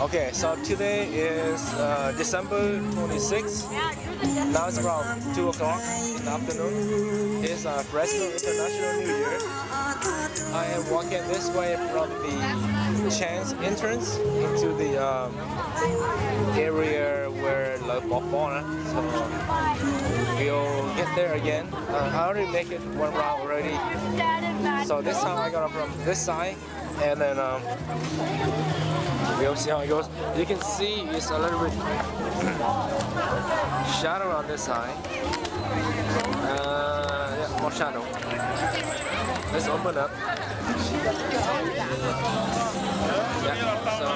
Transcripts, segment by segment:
Okay, so today is uh, December twenty-sixth. Now it's around two o'clock in the afternoon. It's uh, Fresno International New Year. I am walking this way from the Chance entrance into the um, area where lawv pov pob na. So we'll get there again. Uh, I already make it one round already. So this time I got from this side. And then um, we'll see how it goes. You can see it's a little bit shadow on this side. Uh, yeah, more shadow. Let's open up. Yeah, so.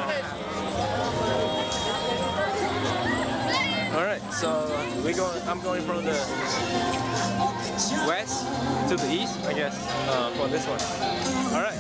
All right, so we going. I'm going from the west to the east, I guess, uh, for this one. All right.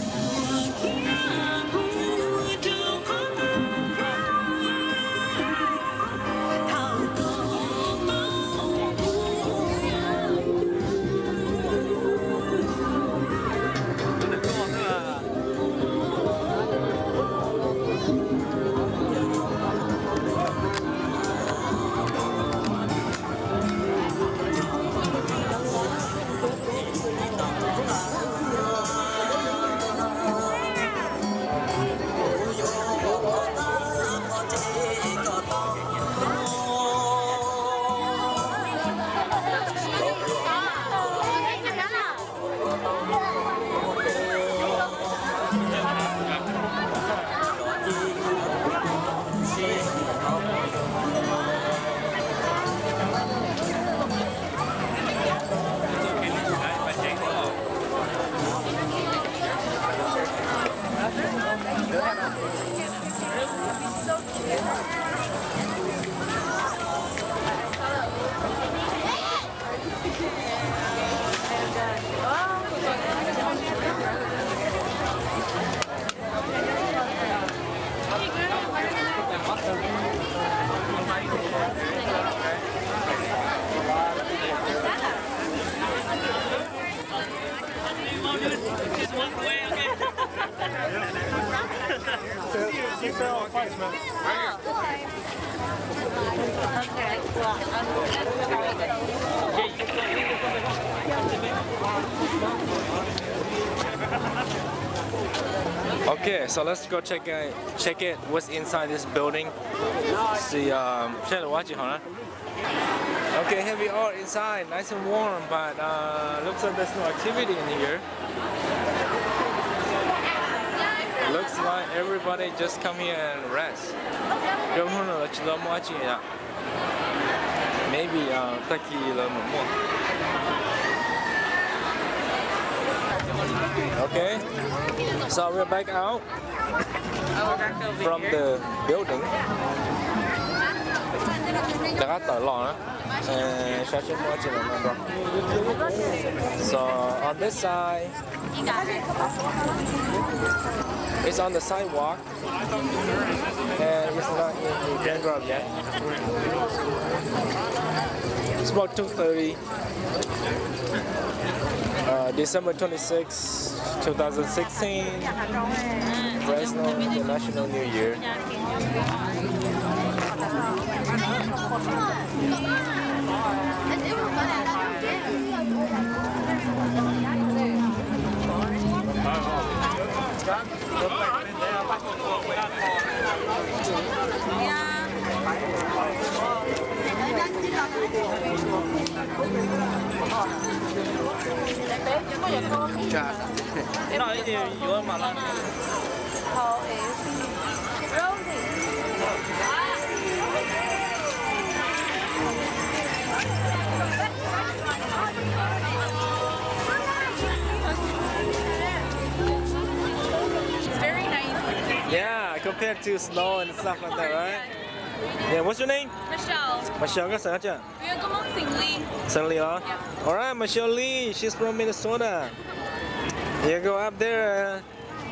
Okay, so let's go check it, check it what's inside this building. See, um, check the watch, huh? Okay, here we are inside, nice and warm, but uh, looks like there's no activity in here. Looks like everybody just come here and rest. Cov hnub no lawv tsis tau muaj dab tsi yom. Maybe uh, tag kis lawv mam muaj. Okay, so we're back out from the building. Rov qab tawm los na. Saib seb muaj dab tsi no. So on this side, it's on the sidewalk. And it's not in the background yet. It's about two thirty, uh, December twenty-sixth, two thousand sixteen, Fresno International New Year. It's very nice. Yeah, compared to snow and stuff like that, right? Yeah, what's your name? Michelle. Michelle, koj xeem dab tsi? Xeem Lee. Xeem Lee los? Yeah. All right, Michelle Lee, she's from Minnesota. You go up there, uh,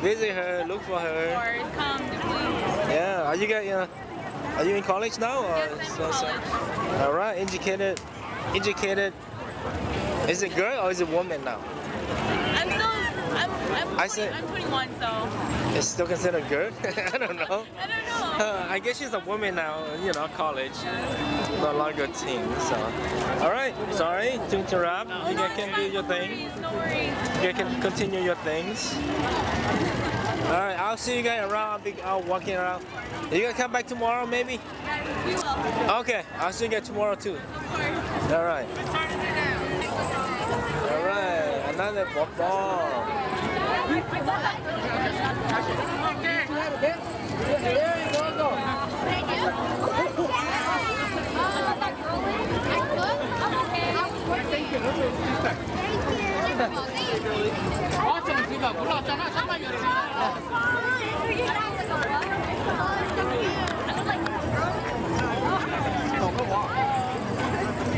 visit her, look for her. Of course, come, please. Yeah, are you guys, uh, are you in college now? Or yes, I'm in college. All right, educated, educated. Is it girl or is it woman now? I'm still, I'm, I'm, I said, I'm twenty-one, so. It's still considered girl? I don't know. I don't know. Uh, I guess she's a woman now, you know, college. No longer teen, so. All right, sorry to interrupt. You guys can do your thing. You guys can continue your things. All right, I'll see you guys around. I'll be out walking around. You gonna come back tomorrow, maybe? Okay, I'll see you guys tomorrow too. All right. All right, another ball.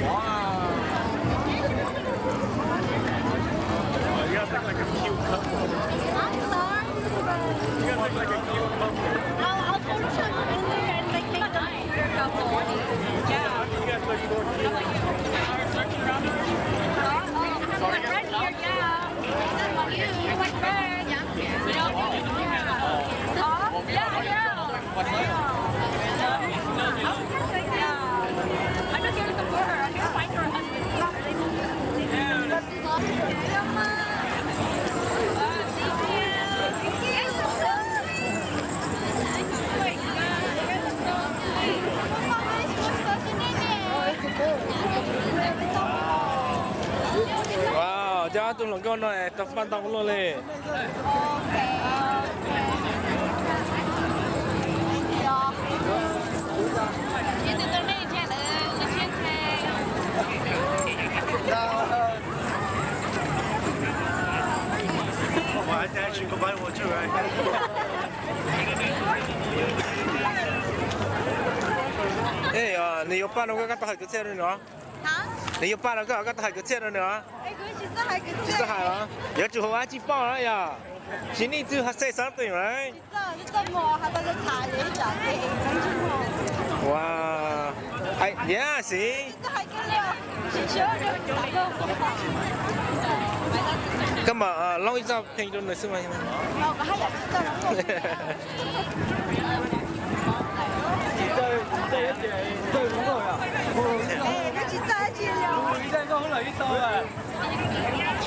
Wow. You guys look like a cute couple. I'm sorry. You guys look like a cute couple. I'll, I'll Photoshop you in there and, like, make them a cute couple. Yeah. You guys look more cute. Right here, yeah. You look good. Yeah. Yeah, yeah. Wow, cov ob tug hluas nkauj no tau paj ntau ua luaj li. Nws yuav paj rau koj, koj tau hais kwv txhiaj rau nws os. Nws yuav paj rau koj, koj tau hais kwv txhiaj rau nws os. Tsis txawj hais os, yuav tsum hu dab tsi paj na yom. She needs to say something, right? Wow. Yeah, see? Koj mam looj ib txoj pheej rau nws xwb mas.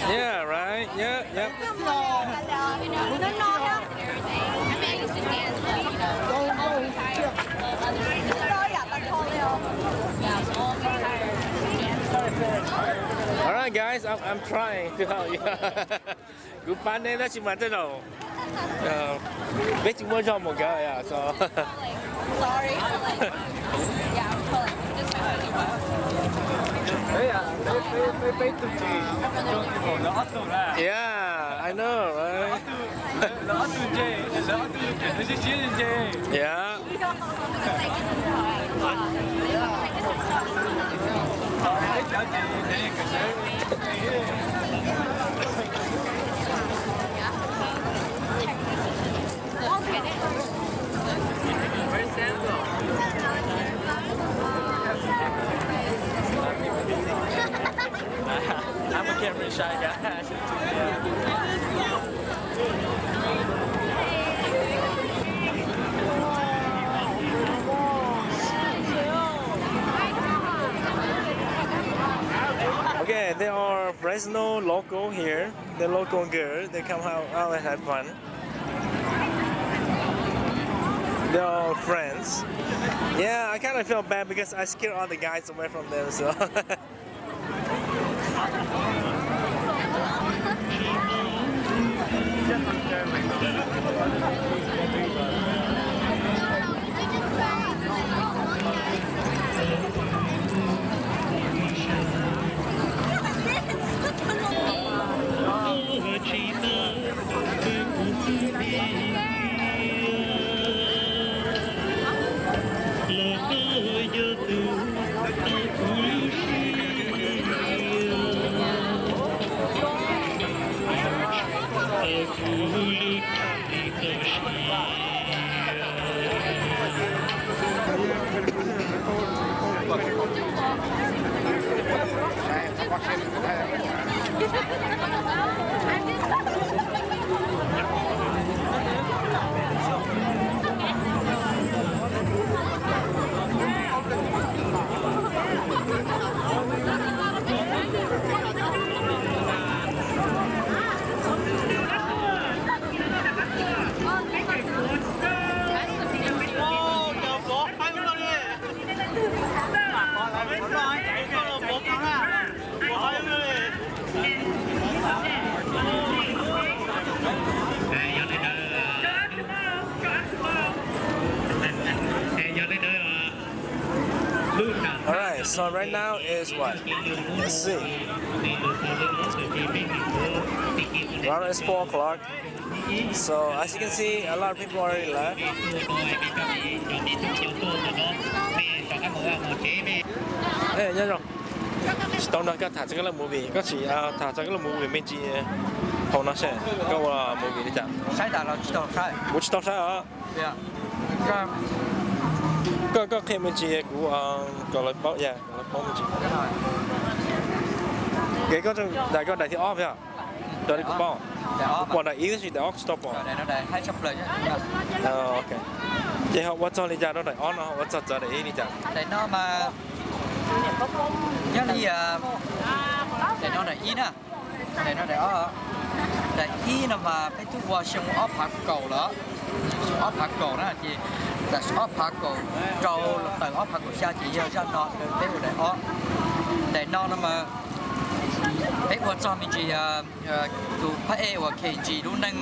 Yeah, right. Yeah, yeah. All right, guys, I'm, I'm trying to help you. Kuv pab neb tab sis mas tej zaum peb tsis muaj zog mus nkawd. Yeah, I know, right? Yeah. I'm a camera shy guy. I should do that. Okay, there are Fresno local here. The local girl, they come out, out and have fun. They're all friends. Yeah, I kind of feel bad because I scared all the guys away from them, so. So right now is what? Let's see. Around it's four o'clock. So as you can see, a lot of people already left. Ê, nyob zoo. Tsis tau nrog koj tham txog koj lub movie, koj sim tham txog koj lub movie me ntsis hauv no seb koj ua movie li cas. Saib tas los tsis tau saib. Kuv tsis tau saib os. Koj, koj qhia me ntsis kuv kom lawv paub, kom lawv paub me ntsis. Kev koj daim, koj daim thib ob yog, raws li kuv paub. Kuv pom daim ib tab sis daim ob tsis tau pom. Ces ho ua txog li cas rau daim ob no, ho ua txog txawv daim ib li cas? Daim no mas nyob li, daim no daim ib na, daim no daim ob. Daim ib no mas peb twb ua xyoo ob phav kaum lawm, xyoo ob phav kaum na, ces tam sim ob phav kaum rau los tawm ob phav kaum xya ces yog zaj no peb ua daim ob. Daim no no mas peb ua txog me ntsis tus phab ej uas Kenji lub neej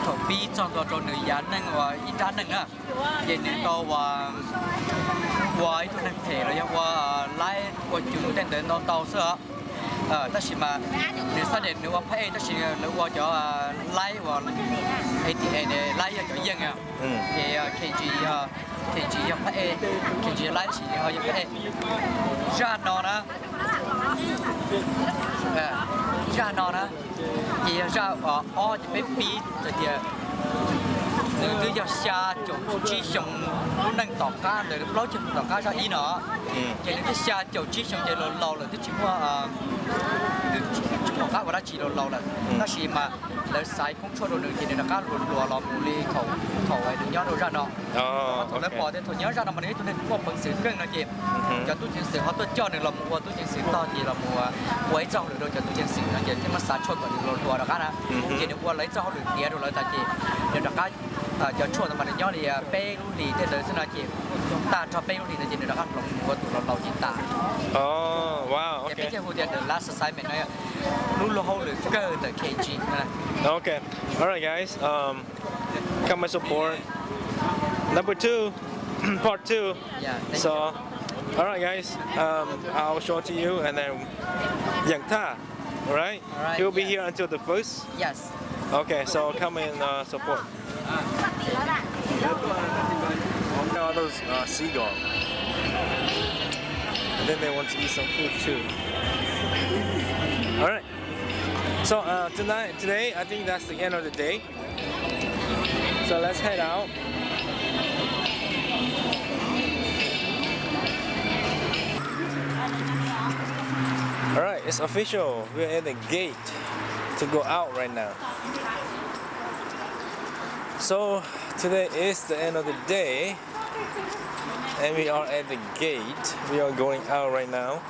thaum pib txog ntua rau nws yav neej uas ib rab neej na, ces nws tau ua ib tug neeg phem los yog ua laib ua cum tej ntawd ntau ntau xwb os. Tab sis mas nws xav tias nws ua phab ej tab sis lawv ua cov laib uas A T A laib yog cov yeej. Ces Kenji, Kenji yog phab ej, Kenji yog laib tab sis ho yog phab ej. Zaj no na, zaj no na, ces yog zaj ob ces peb pib txog tias nws twb yog xya caum tsib xyoo lub neej tom qab ntawd, plaub caug tom qab zaj ib no, ces nws twb xya caum tsib xyoo ces laus laus lawm, twb tsis muaj, twb tsis pom qab ua dab tsi, laus laus lawm. Tab sis mas lawv xaiv khoob tshuaj rau nws ces nws rov qab hluas hluas los mus li thaum, thaum nws nyob rau zaj no. Thaum lawv pom tias thaum nyob zaj no mas nws ib tug neeg muaj peev xwm keej no ces cov tub ceev xwm ho tuaj coj nws los mus ua tub ceev xwm tog ces los mus ua ib txoj hauj lwm rau cov tub ceev xwm no ces thiaj muab xav tshuaj kom nws hluas hluas rov qab na. Ces nws ua lawv ib txoj hauj lwm tiav rau lawv tas ces nws rov qab, cov tshuaj ntawd mas nws nyob li peb lub hlis tej ntawd xwb no ces tag nrho peb lub hlis ntawd ces nws rov qab los mus ua tus laus laus ces tas. Ces peb thiaj hu tias The Last Assignment no lub luag hauj lwm kawg ntawm Kenji. Okay. All right, guys. Um, come and support number two, part two. So, all right, guys. Um, I'll show it to you, and then Yang Ta, all right? All right, he will be here until the first. Yes. Okay, so come and uh, support. All those uh, seagull. And then they want to eat some food too. All right. So uh, tonight, today, I think that's the end of the day. So let's head out. All right, it's official. We're at the gate to go out right now. So today is the end of the day, and we are at the gate. We are going out right now.